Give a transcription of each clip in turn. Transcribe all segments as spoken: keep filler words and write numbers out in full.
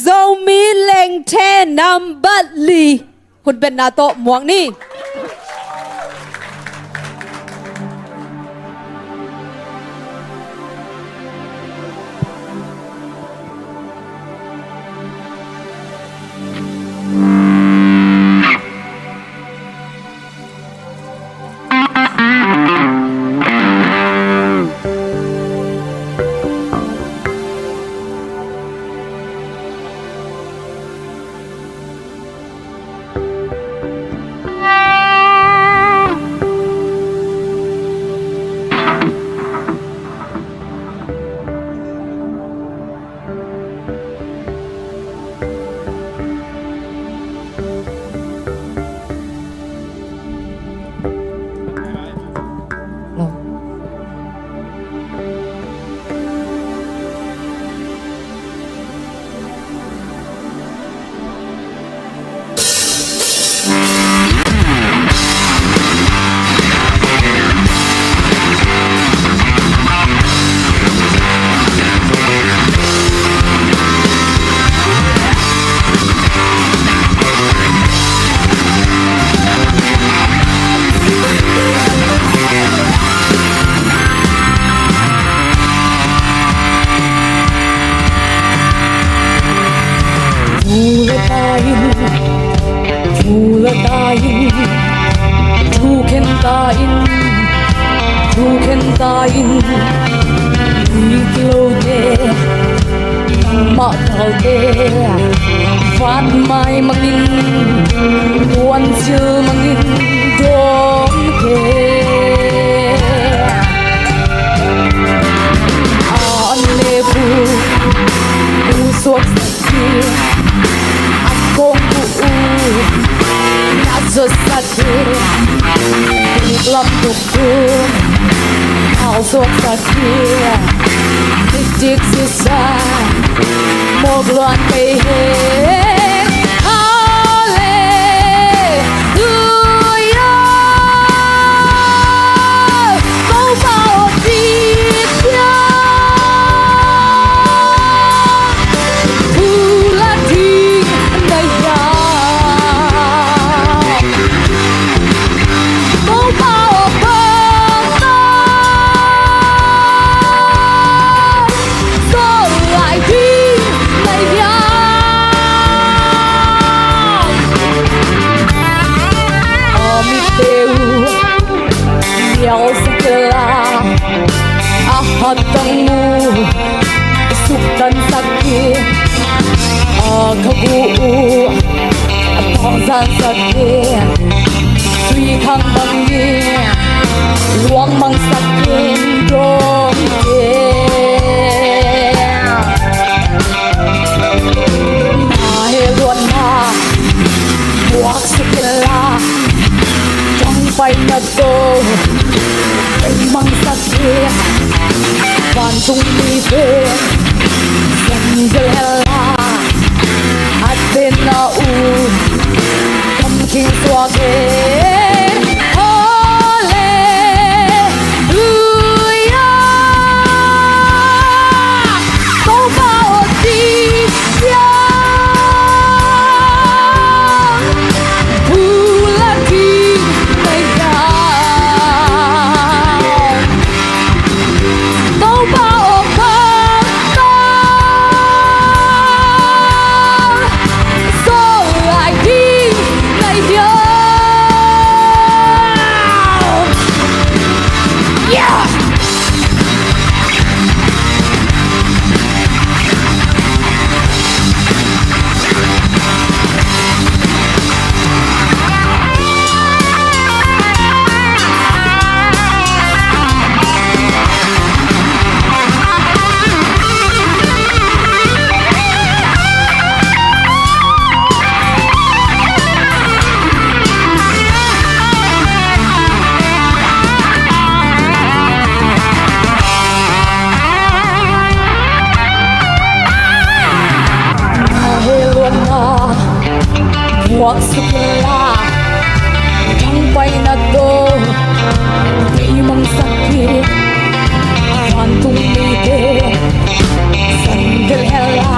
Zomi Lengthe nambat li, khutbetna tawh muak ni. Thu le ta in, thu le ta in, thu khen ta in, thu khen ta in, mi kilote, nangmah talte, vat mai mangin, tuan cil mangin, dawm te. A an le bu, bu suak sak hi, a kong bu u, na zuat sak hi, lam tuk tu, al suak sak hi, dik dik sisa, mawk luan kei hi. Halleluia. Topa aw, dik sia. Thu la ding na hia. Topa aw, pang ta. Sawl lai ding na hia. A mitte uh nial sak kei la, a hatang uh suktan sak hi. A khagu uh a tawngzan sak hi. Sui khang bang hi, luang mang sak hi, dawm hi. Na he luanna muak sak hi la, tang paina tawh mang sak hi. Vantung mite sem zel hen la, a tenna uh kham khing suak hi. Halleluia. Topa aw, dik sia. Thu la ding na hia. Topa aw, pang ta. Sawl lai ding na hia. Yeah! Muak suk la, tang paina tawh vei mang sak hi. Vantung mite sem zel hen la,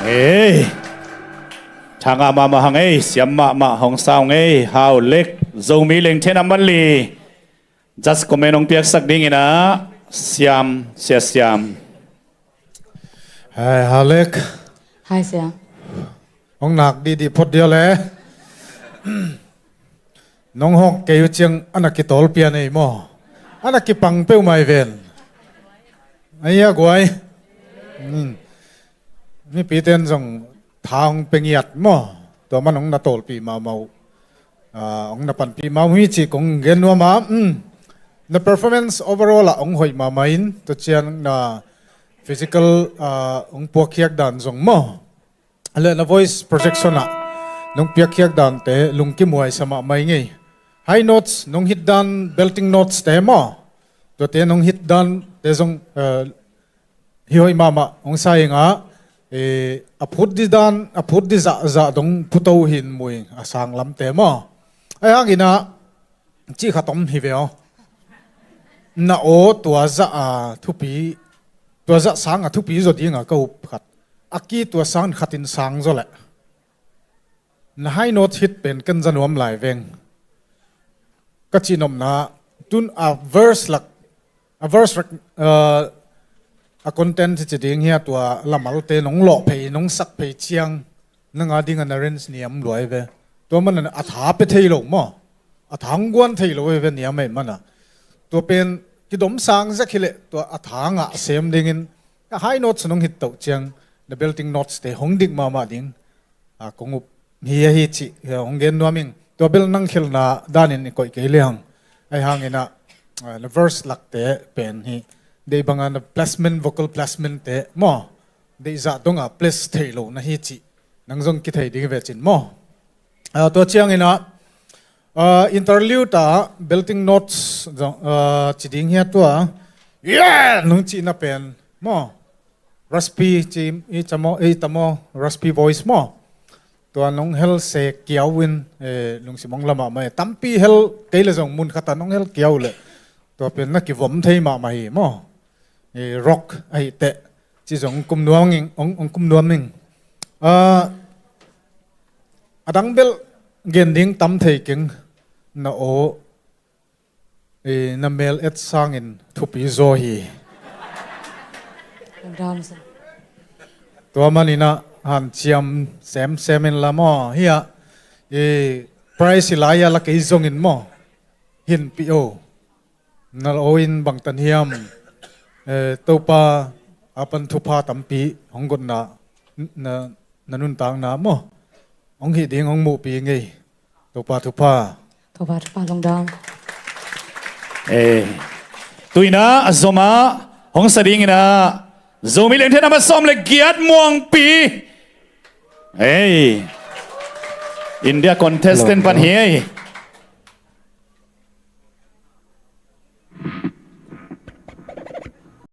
Ei, thangah mahmah hang ei, siam mahmah hong sa ung ei, Hau Lek, Zomi Lengthen a man li. Just comment hong piaksak dingin ah, Siam, Sia Siam. Hai, Hau Lek. Hai, Sia. Hong nak dihdih phot dia le. Nong hawk kei uh ciang a na kitawlpian ei maw? A na kipang peuhmah ei ven. Ai a guai. Hmm. Mipite in zong tha hong pe ngiat maw? Tua man hong na tawlpih mahmah uh. Ah, hong na panpih mahmah uh hi cih kong gen nuam a. Hmm. Na performance overall ah hong hoih mahmah in, tua ciang na physical, ah, hong puakkhiat dan zong maw? Le na voice projection ah nong piakkhiat dante lungkim huaisa mahmah ing ei. High notes nong hit dan, belting notes te maw? Tuate nong hit dante zong, eh, hi hoih mahmah hong sa ing a, eh, a phut dih dan, a phut dih zahzah dong phuto hi in mu ing, a sang lamte maw? Ahi hangin ah, cih khat om hi ve aw. Na aw tua zah a thupi, tua zah sang a thupi zaw ding a ka up khat. A ki tua sang khat in sang zaw leh. Na high note hit pen ken za nuam lai veng. Ka cihnopna, tun a verse lak, a verse lak, uh, a content ci ding hi a, tua lamalte nong lawh phei, nong sak phei ciang, nang a ding a na range niam lua ei ve. Tua man a tha pe thei lo maw? A tha hong guan thei lo ei ve, niam ei man a. Tua pen kidom sang zek hi leh, tua a tha ngah sem dingin, a high notes nong hit toh ciang, na belting notes te hong dik mahmah ding. A, kong up hi ahi cih, eh, hong gen nuam ing. Tua bel nang khelhna danin i koih kei liang. Ahi hangin ah, eh, na verse lakte pen hi. Deih banga na placement, vocal placement te maw? Deih zah dong a place thei lo na hi cih. Nang zong kithei ding ve cin maw? Ah, tua ciangin ah, ah, interlude ah belting notes zong, ah, ci ding hi a tua. Yeah! Nong cihna pen maw? Raspy ci, i tamo, i tamo, raspy voice maw? Tua nong hel se kiau in, eh, lungsim hong la mahmah e. Tampi hel kei le zong mun khat ah nong hel kiau leh. Tua pen na kivom thei mahmah hi maw? Eh, rock ahih teh. Ci zong hong kum nuam ing, hong, hong kum nuam ing. Ah, a dang bel gen ding tam thei keng, na aw. Eh, na mel et sangin thupi zaw hi. Tua manin ah hanciam semsem in la maw. Hi ah, eh, prize hi lai ah la kei zongin maw. Hinpih o. Na la aw in bangtan hiam. Eh, Topa a pan thupha tampi hong gotna, na, na nuntakna maw. Hong hih ding hong muhpih ngei. Topa thupha. Topa thupha, lungdam. Eh, tu-in ah, a zom ah, hong sa dingin ah, Zomi Lengthen a man sawm le giat Muangpi. Ei. India contestant pan hi ei.